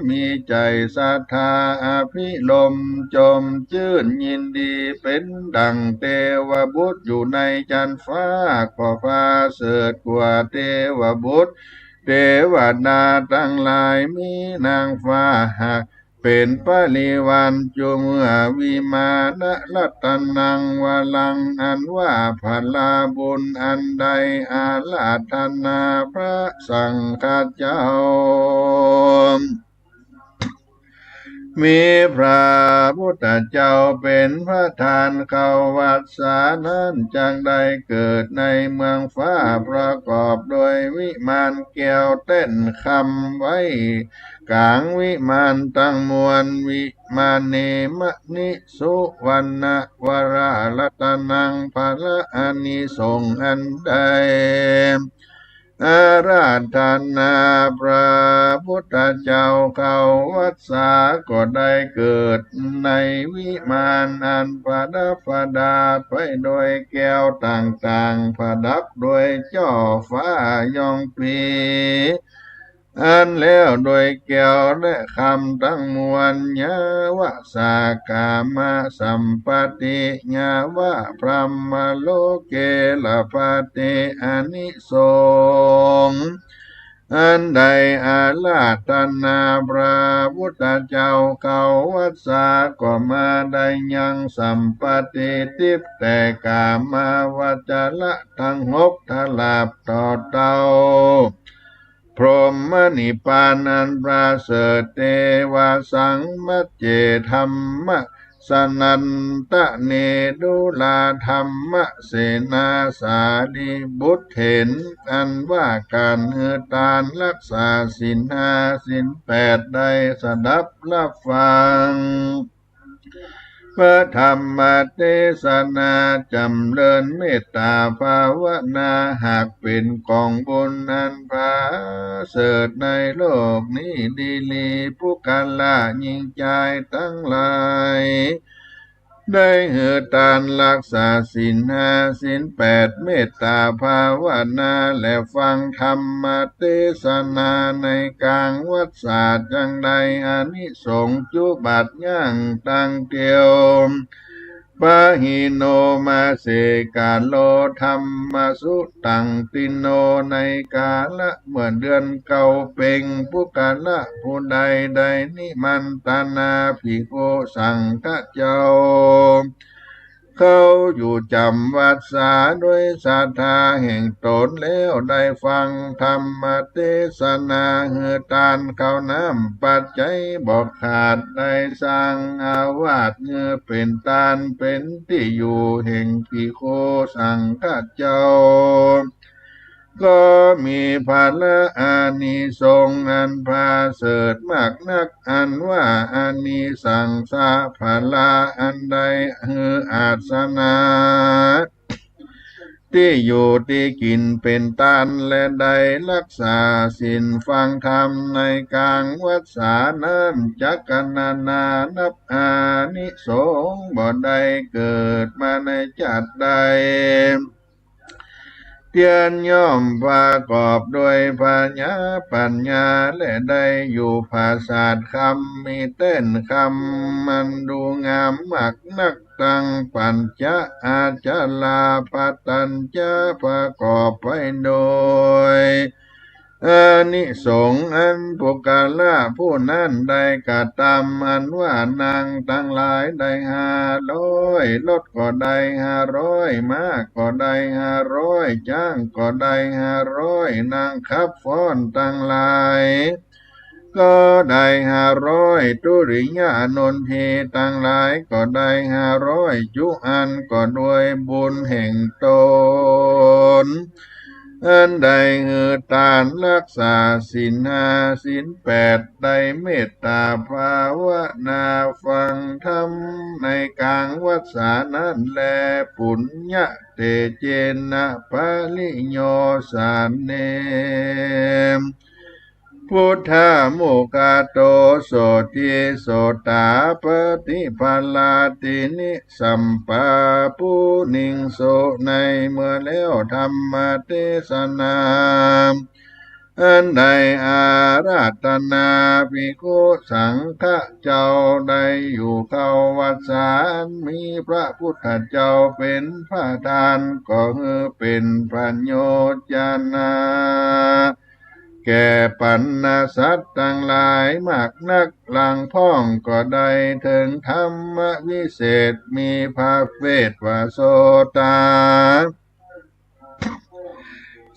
มีใจ๋ศรัทธาอภิรมย์ จมจื้นยินดี เป๋นดั่งเตวบุตรอยู่ในจั๊นฟ้า ก็ประเสริฐกว่าเตวบุตร เตวดาตังหลาย มีนางฟ้าหากเป๋นปริวารอยู่ เมื่อวิมานะรัตนัง วรัง อันว่าผลาบุญอันได้อาราธนาพระสังฆเจ้า มีพระพุทธเจ้าเป๋นประธานเข้าวัสสานั้น จักได้เกิดในเมืองฟ้า ประกอบโดยวิมานแก้วแต้นคำไว้ก๋างวิมานตังมวล วิมาเน มะ นิ สุวัณณะ วรารัตนัง พละอานิสงส์อันได้ อาราธนาพระพุทธเจ้าเข้าวัสสา ก็ได้เกิดในวิมานอันประดับประดาไปโดยแก้วต่างๆ ประดับโดยจ้อฟ้าย้องปี อันแล้วโดยแก้วและคำตังมวล ยาวะสากามะสัมปติ ยาวะพรหมโลเกระปฏิ อานิสงส์อันได้อาราธนาพระพุทธเจ้าเข้าวัสสา ก็มาได้ยังสัมปติทิพย์ แต่กามาวจระตังหก ตราบต่อเต้า พรหมนิพพานอันประเสริฐ เตวาสัง มัจเจ ธัมมสนันตะเน ดูราธัมมเสนาสารีบุตรเห็น อันว่าก๋านหื้อตานรักษาศีลห้าศีลแปดได้สดับรับฟัง พระธรรมเตสนา จ๋ำเริญเมตต๋าภาวนา หากเป๋นก๋องบุญอันประเสริฐในโลกนี้ดีหลี ปุคคละหญิงจายตังหลาย ได้หื้อตานรักษาศีลห้าศีลแปด เมตต๋าภาวนา และฟังธรรมเตสนาในก๋างวัสสา จักได้อานิสงส์จุบัติยั้งตั้งเตียว ปะหิโน มาเส กาโล ธัมมสุตังติโน ในกาละเมื่อเดือนเก้าเพ็ง ปุคคละผู้ใดได้นิมันตนาภิกขุสังฆเจ้า เข้าอยู่จ๋ำวัสสาโดยศรัทธาแห่งต๋นแล้ว ได้ฟังธรรมเตสนา หื้อตานข้าวน้ำปัจจัยบ่ขาด ได้สร้างอาวาสหื้อเป๋นตานเป๋นตี้อยู่แห่งภิกขุสังฆเจ้า ก็มีผละอานิสงส์อันประเสริฐมากนัก อันว่าอานิสังสะผละอันได้หื้ออาสนะ ตี้อยู่ตี้กิ๋นเป๋นตาน และได้รักษาศีลฟังธรรมในก๋างวัสสานั้น จักกัณณานับอานิสงส์บ่ได้ เกิดมาในจาติใด เตียนย่อมประกอบโดยผญาปัญญา และได้อยู่ผาสาทคำ มีแต้นคำมันดูงามมากนัก ตังปัญจะอาจารา ภัตตัญจะประกอบไปโดย อานิสงส์อันปุคคละผู้นั้นได้กระตำ อันว่านางตังหลายได้ห้าร้อย รถก็ได้ห้าร้อย ม้าก็ได้ห้าร้อย จ๊างก็ได้ห้าร้อย นางขับฟ้อนตังหลายก็ได้ห้าร้อย ตุริยะนนทีตังหลายก็ได้ห้าร้อย จุอันก็ด้วยบุญแห่งตน อันได้หื้อตาน ฮักษาศีลห้า ศีลแปด ได้เมตตาภาวนาฟังธรรมในกลางวัสสานั้นแล ปุญญะเตเจนะปะริโยสเน พุทธมุคคาโต โสติโสตาปฏิภาลาตินิ สัมปาปุนิงสุ ในเมื่อแล้วธรรมเตสนา อันได้อาราธนาภิกขุสังฆะเจ้า ได้อยู่เข้าวัสสาอันมีพระพุทธเจ้าเป๋นประธาน ก็หื้อเป๋นประโยชน์ญาณะ แก่ปรรณสัตว์ตังหลายมากนัก ลางพ่องก็ได้เถิงธรรมวิเศษ มีพระเวทว่าโสตา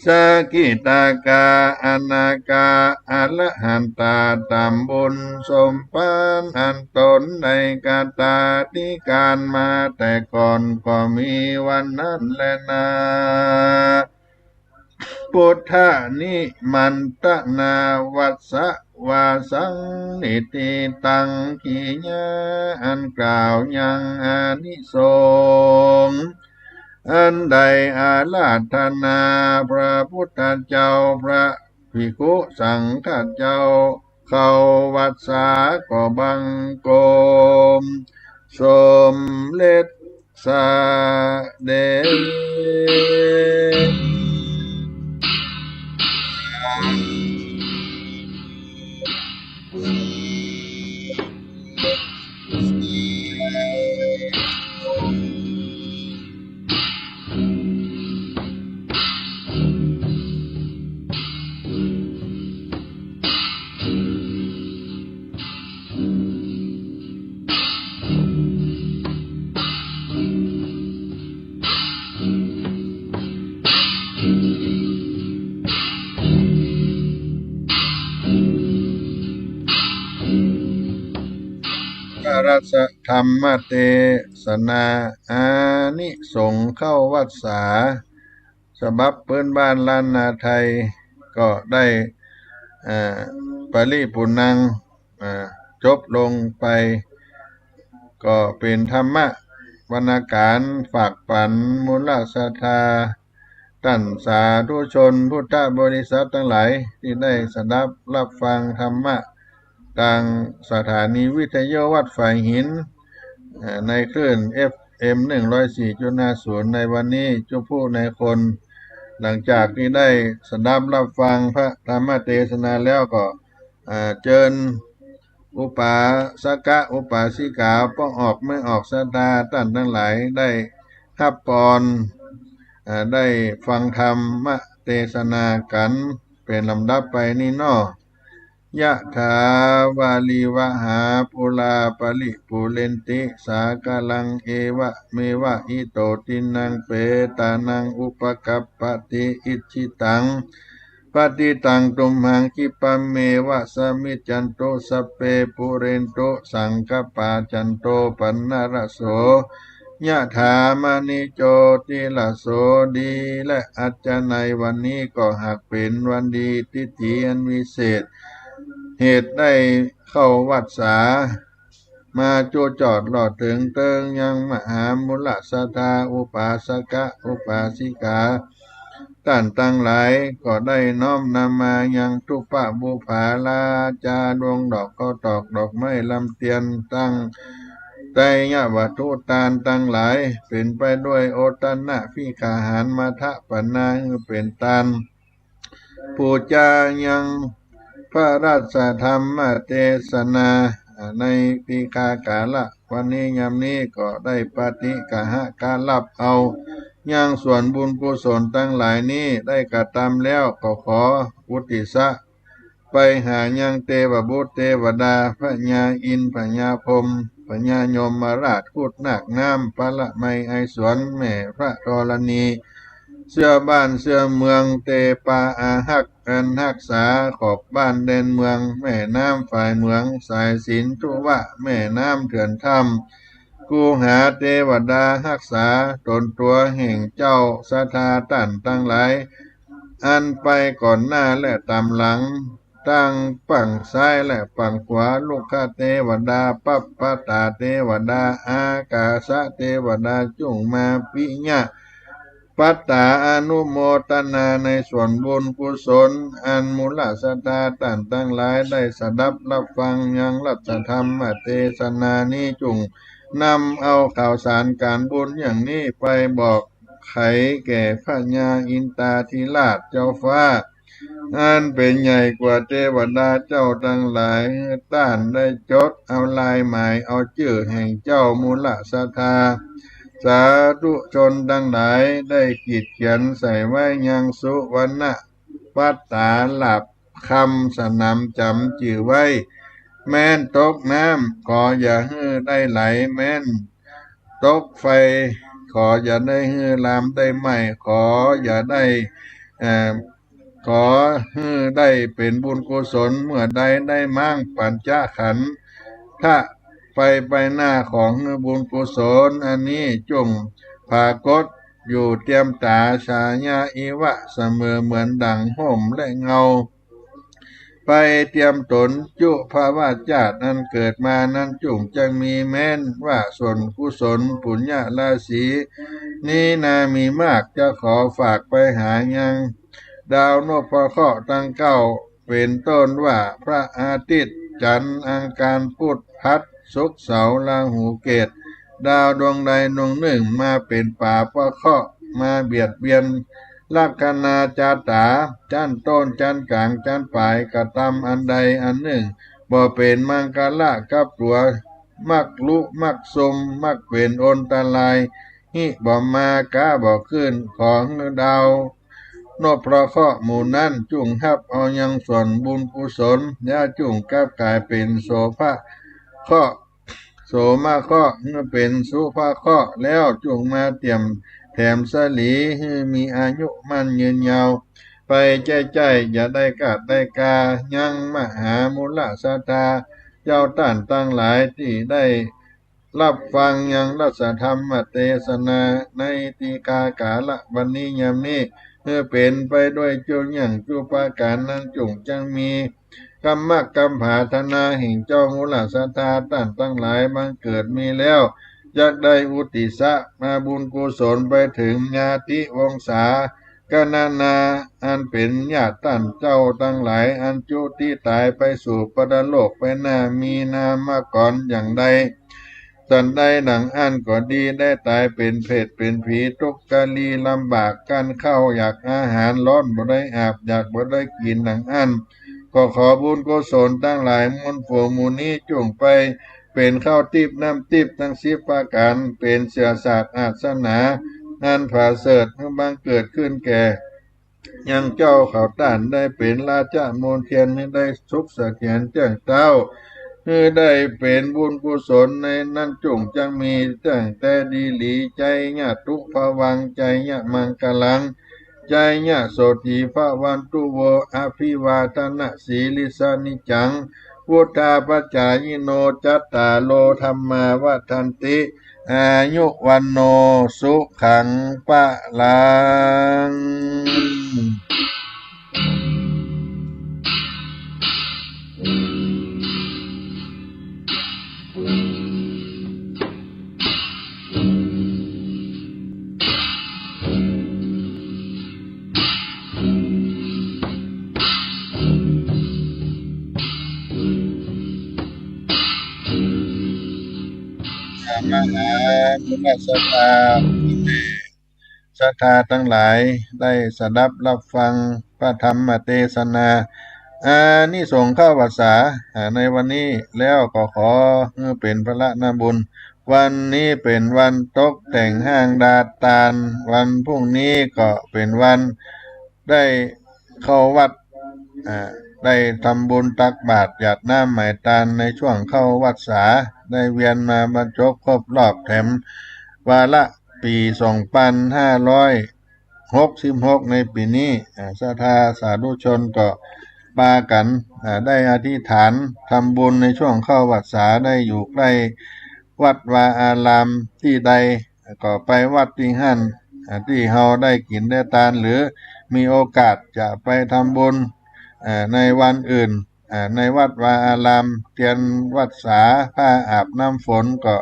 สกิทาคา อนาคา อรหันตา ต๋ามบุญสมภารอันตนได้กตาธิการมาแต่ก่อน ก็มีวันนั้นแลนา พุทธนิมันตนาวัสสะวาสังนิทธิตัง กิริยาอันกล่าวยังอานิสงส์ อันได้อาราธนาพระพุทธเจ้า พระภิกขุสังฆะเจ้า เข้าวัสสาก็บังคมสมเร็จ สะเด็จ พระราชธรรมเตสนา อานิสงส์เข้าวัสสา ฉบับพื้นบ้านล้านนาไทย ก็ได้ เอ่อ ปริปุณณัง เอ่อ จบลงไป ก็เป๋นธรรมะวรรณการฝากปั๋นมูลศรัทธา ต้านสาธุชนพุทธบริษัทตังหลาย ตี้ได้สดับฮับฟังธรรมะ ตางสถานีวิทยุวัดฝายหิน เอ่อ ในคลื่น เอฟเอ็ม หนึ่งร้อยสี่จุดห้าศูนย์ ในวันนี้ จุผู้ในคน หลังจากตี้ได้สดับฮับฟังพระธรรมเตสนาแล้วก็ เอ่อ เจิญอุปาสกะอุปาสิกา ป้องออกเมือออกศรัทธา ต้านตังหลายได้ฮับปอน เอ่อ ได้ฟังธรรมเตสนากั๋นเป๋นลำดับไปนี้เนาะ ยะถาวาริวหาปูราปริปูเรนติสาคารัง เอวะเมวะอิโตทินนังเปตานังอุปกัปปะติ อิจฉิตัง ปะติตัง ตุมหัง คิปะเมวะ สะมิจจันตุ สัพเพ ปูเรนตุ สังกะปา จันโต ปันนะระโส ยะถา มะณิ โจติระโส ดีและอันจะในวันนี้ก็หากเป๋นวันดี ทิฏฐิอันวิเศษ เหตุได้เข้าวัสสา มาจุจอดลอดเถิงเติงยังมหามูลศรัทธาอุปาสกะอุปาสิกา ต้านตังหลายก็ได้น้อมนำมายังธูปะบูผาลาจาดวงดอกข้าวตอกดอกไม้ลำเตียน ตังไตรยวัตถุตานตังหลาย เป๋นไปด้วยโอตนะภิกขาหาร มาทะปะนา หื้อเป๋นตาน ปู๋จายังพระราชธรรมเตสนา ในภิกขากาละวันนี้ยามนี้ก็ได้ปาฏิกะหะกาลับเอา ยังส่วนบุญกุศลตังหลายนี้ได้กระตำแล้ว ก็ขออุทิศะไปหายังเตวบุตรเตวดา พญาอินทร์ พญาพรหม พญายมราช ครุฑนาคน้ำ พระละไมไอสวน แม่พระธรณี เสื้อบ้านเสื้อเมือง เตปาอาฮัก อันฮักษาขอบบ้านแดนเมือง แม่น้ำฝายเหมือง สายสินธุวะ แม่น้ำเถื่อนถ้ำ กูหาเตวดาฮักษาต๋นตั๋วแห่งเจ้าศรัทธาต้านตังหลาย อันไปก่อนหน้าและต๋ามหลัง ตังฝั่งซ้ายและฝั่งขวา รุกขเตวดา ปัปปตาเตวดา อากาสเตวดา จุ่งมาปิยะ ปัตตาอนุโมทนาในส่วนบุญกุศล อันมูลศรัทธาต้านตังหลายได้สดับรับฟังยังรัตธรรมเตสนานี้ จุ่งนำเอาข่าวสารก๋านบุญอย่างนี้ไปบอกไขแก่พญาอินทาธิราชเจ้าฟ้า อันเป๋นใหญ่กว่าเตวดาเจ้าตังหลาย หื้อต้านได้จดเอาลายหมายเอาจื้อแห่งเจ้ามูลศรัทธา สาธุชนตังหลายได้ขีดเขียนใส่ไว้ยังสุวรรณปัตตาลับคำสนามจ๋ำจื้อไว้ แม้นตกน้ำขออย่าหื้อได้ไหล แม้นตกไฟขออย่าได้หื้อลามได้ไหม้ ขออย่าได้ เอ่อ ขอหื้อได้เป๋นบุญกุศล เมื่อใดได้ม้างปัญจขันธะไปไปหน้า ขอหื้อบุญกุศลอันนี้จุ่งผากฏอยู่เตียมต๋า ชายะอิวะ เสมอเหมือนดั่งฮ่มและเงา ไปเตียมต๋น จุภวชาติอันเกิดมานั้นจุ่งจักมี แม้นว่าส่วนกุศลปุญญราศีนี้นามีมาก จะขอฝากไปหายังดาวนพเคราะห์ตังเก้า เป๋นต้นว่าพระอาทิตย์ จันทร์ อังคาร พุธ พฤหัส ศุกร์ เสาร์ ราหู เกตุ ดาวดวงใดดวงนึ่งมาเป๋นป๋าพเคราะห์ มาเบียดเบียนลัคนาจาต๋า จั๊นต้น จั๊นก๋าง จั๊นป๋าย กระตำอันใดอันนึ่งบ่เป๋นมังคละกับตั๋ว มักลุมักซุม มักเป๋นอันตราย หิบ่มา ก๊าบ่ขึ้น ขอหื้อดาวนพเคราะห์หมู่นั้นจุ่งฮับเอายังส่วนบุญกุศล แล้วจุ่งกลับก๋ายเป๋นโสภเคราะห์ โสมเคราะห์ หื้อเป๋นสุภเคราะห์ แล้วจุ่งมาเตียมแถมสลี หื้อมีอายุมั่นยืนยาวไปใจ๊ๆ อย่าได้ขาดได้กา ยังมหามูลศรัทธาเจ้าต้านตังหลายตี้ได้ รับฟังยังรัตธรรมเตสนาในตีฆากาละวันนี้ยามนี้ หื้อเป๋นไปด้วยจุเยี่ยงจุประก๋านนั้นจุ่งจักมี กำมักกำผาธนาแห่งเจ้ามูลศรัทธาต้านตังหลายบังเกิดมีแล้ว จักได้อุทิศะมาบุญกุศลไปเถิงญาติวงศา กณนา อันเป๋นญาติต้านเจ้าตังหลาย อันจุติต๋ายไปสู่ปรโลกไปหน้า มีนามกรอย่างใด สันใดดั่งอั้นก็ดี ได้ต๋ายเป๋นเปรตเป๋นผี ทุกข์กะลีลำบาก กั้นข้าวอยากอาหาร ฮ้อนบ่ได้อาบ อยากบ่ได้กิ๋นดั่งอั้น ก็ขอบุญกุศลตังหลายมูลฝูงหมู่นี้จุ่งไป เป๋นข้าวติ๊บน้ำติ๊บตังสิบประก๋าน เป๋นเสื้อสาดอาสนะอันผาเสริฐ หื้อบังเกิดขึ้นแก่ยังเจ้าเขาต้าน ได้เป๋นราชมนเทียน หื้อได้สุขเสถียรแจ้งเต้า หื้อได้เป๋นบุญกุศลในนั้นจุ่งจักมี ตั้งแต่ดีหลี ไชยะตุพวัง ไชยะมังคลัง ไชยะโสตถีภวันตุโว อภิวาทนสีลิสสะนิจจัง วุฑฒาปจายิโน จัตตาโร ธัมมา วัฑฒันติ อายุ วัณโณ สุขัง พลัง มหาบุญศรัทธา ศรัทธาตังหลายได้สดับรับฟังพระธรรมเตสนา อานิสงส์เข้าพรรษา อ่า ในวันนี้แล้วก็ขอหื้อเป๋นพละนบุญ วันนี้เป๋นวันตกแต่งห้างดาตาน วันพรุ่งนี้ก็เป๋นวันได้เข้าวัด อ่า ได้ทำบุญตักบาตรหยาดน้ำไหม้ตานในช่วงเข้าวัสสา ได้เวียนมาบรรจบครบรอบแถมวาระปี๋สองปันห้าร้อยหกสิบหกในปี๋นี้ อ่า ศรัทธาสาธุชนก็ปากั๋น อ่า ได้อธิษฐานทำบุญในช่วงเข้าวัสสา ได้อยู่ใก้วัดวาอารามตี้ใด ก็ไปวัดตี้หั้น อ่า ตี้เฮาได้กิ๋นได้ตาน หรือมีโอกาสจะไปทำบุญ อ่า ในวันอื่น อ่า ในวัดวาอาราม เตียนวัสสา ผ้าอาบน้ำฝนก็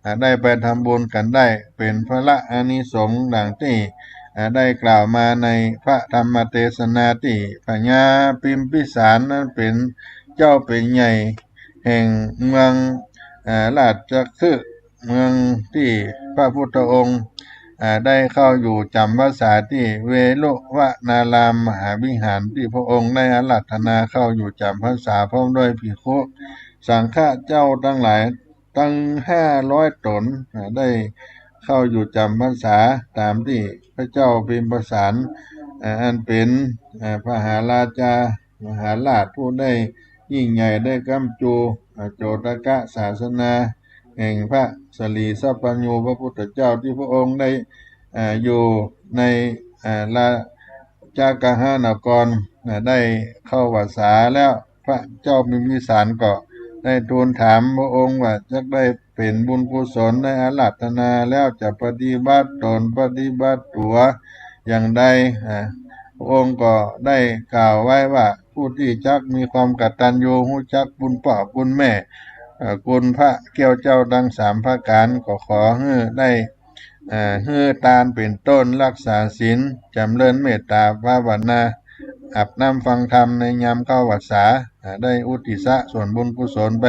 อ่า ได้ไปทำบุญกั๋นได้ เป๋นผละอานิสงส์ดังตี้ อ่า ได้กล่าวมาในพระธรรมเตสนาตี้พญาพิมพิสารนั้นเป๋นเจ้าเป๋นใหญ่แห่งเมือง อ่า ราชคฤห์ เมืองตี้พระพุทธองค์ อ่า ได้เข้าอยู่จ๋ำพรรษาตี้เวฬุวนารามมหาวิหาร ตี้พระองค์ได้อาราธนาเข้าอยู่จ๋ำพรรษาพร้อมด้วยภิกขุสังฆะเจ้าตังหลายตังห้าร้อยต๋น อ่า ได้เข้าอยู่จ๋ำพรรษาต๋ามตี้พระเจ้าพิมพิสาร อ่า อันเป๋น อ่า พหาราชา มหาราชผู้ได้ยิ่งใหญ่ได้ก๊ำจู อ่า โจตกศาสนาแห่งพระสรีสัพพัญญูพระพุทธเจ้าตี้พระองค์ได้ อ่า อยู่ใน อ่า ราชกฤหนคร อ่า ได้เข้าวัสสาแล้ว พระเจ้าพิมพิสารก็ได้ทูลถามพระองค์ว่าจักได้เป๋นบุญกุศลได้อาราธนาแล้วจะปฏิบัติต๋นปฏิบัติตั๋วอย่างใด อ่า พระองค์ก็ได้กล่าวไว้ว่า ผู้ตี้จักมีความกตัญญู ฮู้จักคุณป้อคุณแม่ เอ่อ คุณพระเกี้ยวเจ้าตังสามประก๋าน ก็ขอหื้อได้ เอ่อ หื้อตานเป๋นต้น ฮักษาศีล จ๋ำเริญเมตตาภาวนา อาบน้ำฟังธรรมในยามเข้าวัสสา อ่า ได้อุทิศส่วนบุญกุศลไป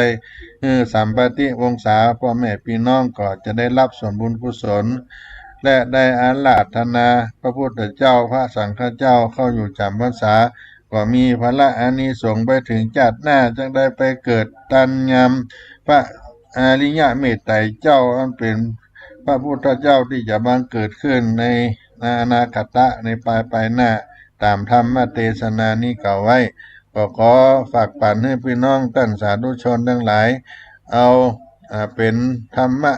หื้อสัมปติวงศา ป้อแม่ปี้น้องก็จะได้ฮับส่วนบุญกุศล และได้อาราธนาพระพุทธเจ้าพระสังฆเจ้าเข้าอยู่จ๋ำพรรษา ก็มีผละอานิสงส์ไปเถิงจาติหน้า จักได้ไปเกิดตันยามพระอริยะเมตไตรเจ้า อันเป๋นพระพุทธเจ้าตี้จะบังเกิดขึ้นในอนาคตะ ในปายปายหน้า ต๋ามธรรมเตสนานี้กล่าวไว้ ก็ขอฝากปั๋นหื้อปี้น้องต้านสาธุชนตังหลาย เอา อ่า เป๋นธรรมะ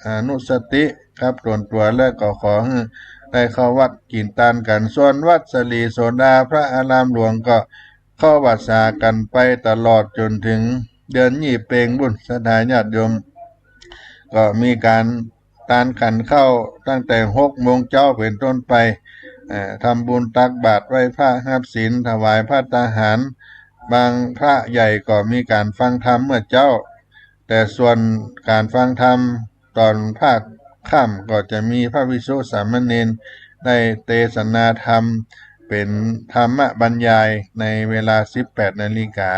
อนุสติครับตนตั๋ว และก็ขอหื้อได้เข้าวัดกิ๋นตานกั๋น ส่วนวัดสรีโสดาพระอารามหลวงก็เข้าวัสสากั๋นไปตลอดจ๋นเถิงเดือนยี่เปงปู๊น ศรัทธาญาติโยม ก็มีก๋านตานขันข้าวตั้งแต่หกโมงเจ๊าเป๋นต้นไป เอ่อ ทำบุญตักบาตรไหว้พระฮับศีลถวายภัตตาหาร บางพระใหญ่ก็มีก๋านฟังธรรมเมื่อเจ๊า แต่ส่วนก๋านฟังธรรมต๋อนภาคค่ำก็จะมีพระภิกษุสามเณรได้เตสนาธรรมเป๋นธรรมบรรยายในเวลาสิบแปดนาฬิกา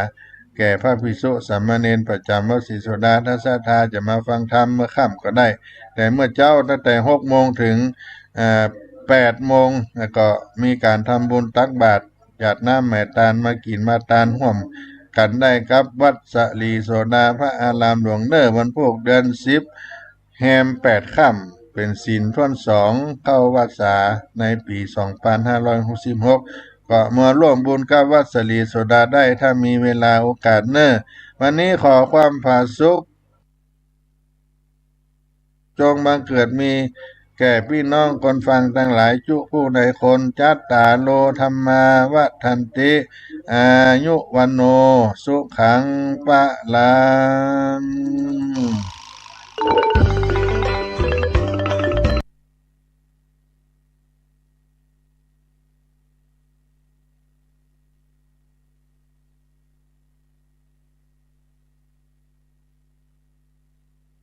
แก่พระภิกษุสามเณรประจ๋ำวัดสรีโสดา ถ้าศรัทธาจะมาฟังธรรมเมื่อค่ำก็ได้ แต่เมื่อเจ๊าตั้งแต่หกโมงเถิง เอ่อ แปดโมง แล้วก็มีก๋านทำบุญตักบาตร หยาดน้ำไหม้ตาน มากิ๋นมาตานฮ่วมกั๋นได้กับวัดสรีโสดาพระอารามหลวงเน้อ วันพูกเดือนสิบ แฮมแปดค่ำ เป๋นศีลถ้วนสอง เข้าวัสสาในปี๋สองปันห้าร้อยหกสิบหก ก็มาร่วมบุญกับวัดสรีโสดาได้ ถ้ามีเวลาโอกาสเน้อ วันนี้ขอความผาสุก จงบังเกิดมีแก่ปี้น้องคนฟังตังหลายจุผู้ใดคน จัตตาโร ธัมมา วัฑฒันติ อายุ วัณโณ สุขัง พะลัง